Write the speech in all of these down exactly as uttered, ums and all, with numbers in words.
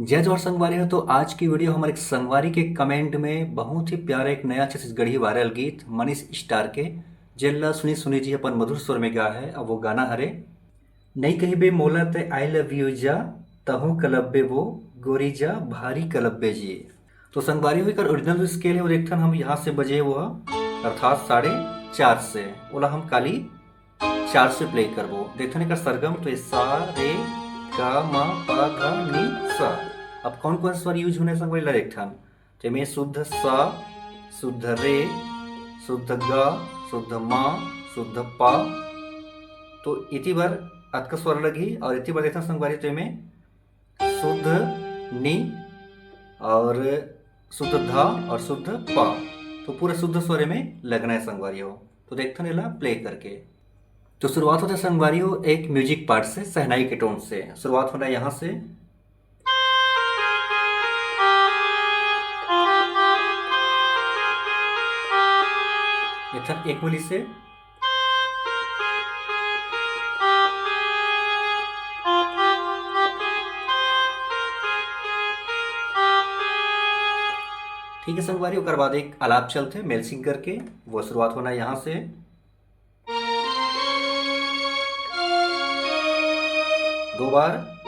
जय जोहार संगवारी हो। तो आज की वीडियो हमर एक संगवारी के कमेंट में बहुत ही प्यारा एक नया छत्तीसगढ़ी वायरल गीत मनीष स्टार के, जेला सुनीत सुनीत जी अपन मधुर स्वर में गा है। अब वो गाना हरे, "नई कहिबे मोला ते I love you जा, तहूँ कलब्बे वो गोरी जा, भारी कलब्बे जी।" तो संगवारी हो, एकर ओरिजिनल स्केल है, और एक ठन हम यहाँ से बजे वो ह, अर्थात साढ़े चार से, ओला हम काली चार से प्ले करबो। देखथन एकर सरगम, तो ये सा, रे, गा, मा, पा, धा, नी, सा। अब कौन कौन स्वर यूज होने संगवारी ला देखथन। तो एमे शुद्ध सा, शुद्ध रे, शुद्ध गा, शुद्ध मा, शुद्ध पा। तो इति बर अतका स्वर लगही, और इति बर देखथन संगवारी, तो एमे शुद्ध नी और शुद्ध धा और शुद्ध पा, तो पूरा शुद्ध स्वर में लगना है संगवारी हो। तो देखथन एला प्ले करके। तो शुरुआत होता है संगवारी हो एक म्यूजिक पार्ट से, शहनाई के टोन से शुरुआत होना है यहाँ से। एक मिली से ठीक है संगवारी, ओकर बाद एक आलाप चलथे मेल सिंगर के, वो शुरुआत होना है यहाँ से दो बार।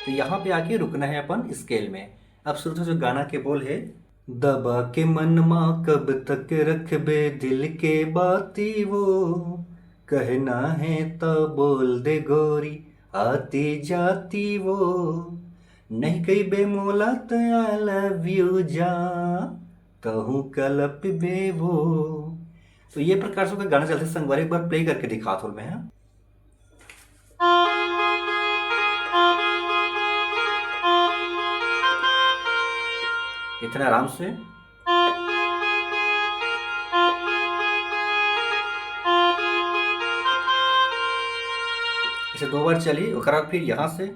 तो यहाँ पे आके रुकना है अपन स्केल में। अब शुरू से जो गाना के बोल है, दबा के मन मा कब तक रखबे दिल के बाती वो, कहना है तो बोल दे गोरी आती जाती वो, नहीं कहिबे मोला तो I love you जा, तहूँ कलपबे वो। तो ये प्रकार से गाना चलते संगवारी, एक बार प्ले करके दिखा थोल मैं, हाँ। इतना आराम से। इसे दो बार चली, ओकर बाद फिर यहाँ से,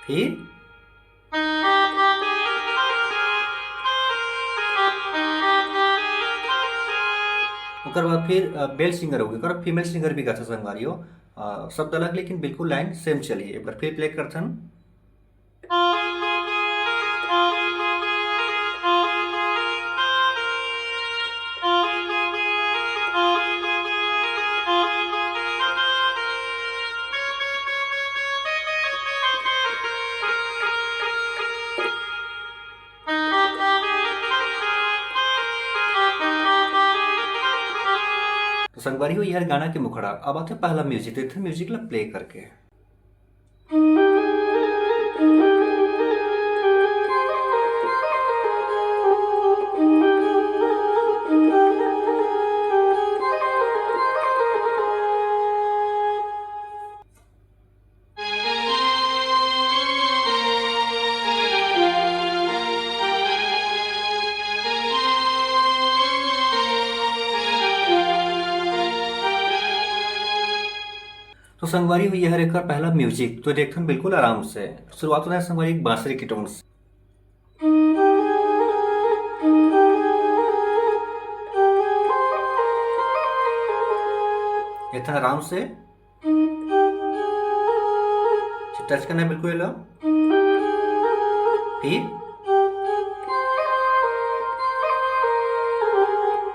फिर ओकर बाद फिर, अ, मेल सिंगर हो गया, ओकर बाद फीमेल सिंगर भी गाथे संगवारी हो। अ, शब्द अलग लेकिन बिल्कुल लाइन सेम चली। एक बार फिर प्ले करथन। तो संगवारी हो, ये हर गाना के मुखड़ा। अब आथे पहला म्यूजिक, तो इथे म्यूजिक ला प्ले करके। तो संगवारी हो, ये हर एकर पहला म्यूजिक। तो देखथन बिल्कुल आराम से शुरुआत होता है संगवारी एक बांसुरी की टोन से। इतना आराम से टच करना है बिल्कुल ये लो। फिर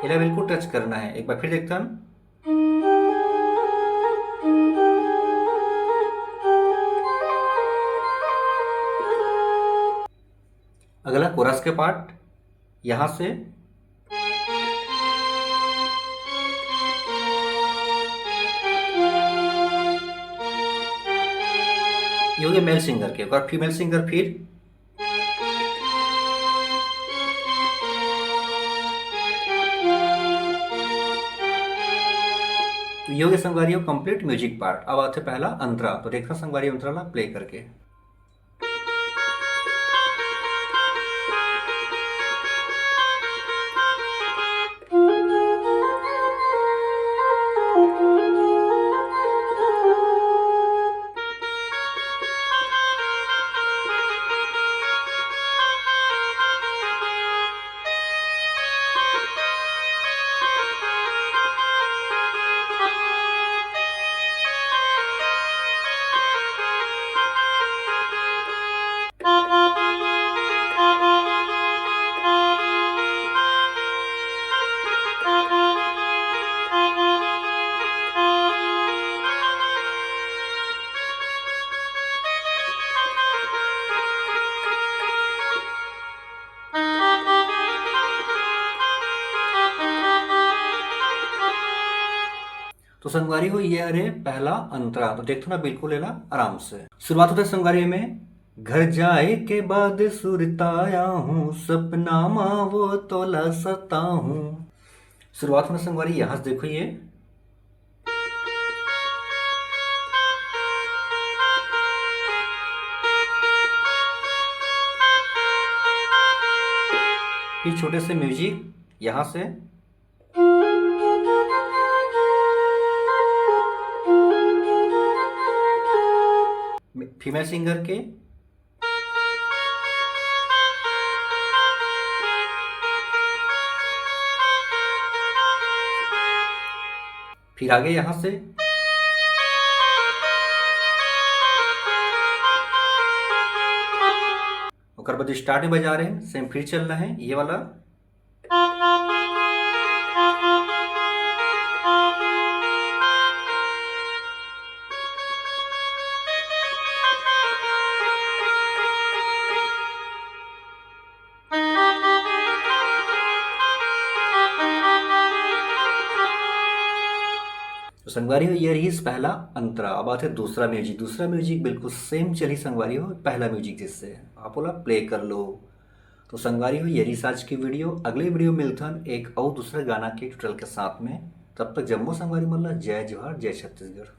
इला बिल्कुल टच करना है। एक बार फिर देखथन। अगला कोरस के पार्ट, यहाँ से ये हो गया मेल सिंगर के, और फीमेल सिंगर फिर तो ये हो गया संगवारी हो कंप्लीट म्यूजिक पार्ट। अब आथे पहला अंतरा, तो देखना संगवारी अंतरा ला प्ले करके। तो संगवारी हो, ये हरे पहला अंतरा। तो देखथो ना बिल्कुल एला आराम से। शुरुआत होथे संगवारी में, घर जाए के बाद सुरताया हूँ, सपना मा वो तोला सताहूँ। शुरुआत होना संगवारी यहाँ से, देखो ये। फिर छोटे से म्यूजिक यहाँ से। फीमेल सिंगर के। फिर आगे यहाँ से। ओकर बाद स्टार्ट में बजा रहे हैं, सेम फिर चलना है ये वाला। तो संगवारी हो, ये रहिस पहला अंतरा। अब आथे दूसरा म्यूजिक। दूसरा म्यूजिक बिल्कुल सेम चलही संगवारी हो, पहला म्यूजिक जिससे आप ओला प्ले कर लो। तो संगवारी हो, ये रहिस आज की वीडियो। अगले वीडियो मिलथन एक अउ दूसरा गाना के ट्यूटोरियल के साथ में। तब तक जम्मो संगवारी मन ला जय जोहार, जय छत्तीसगढ़।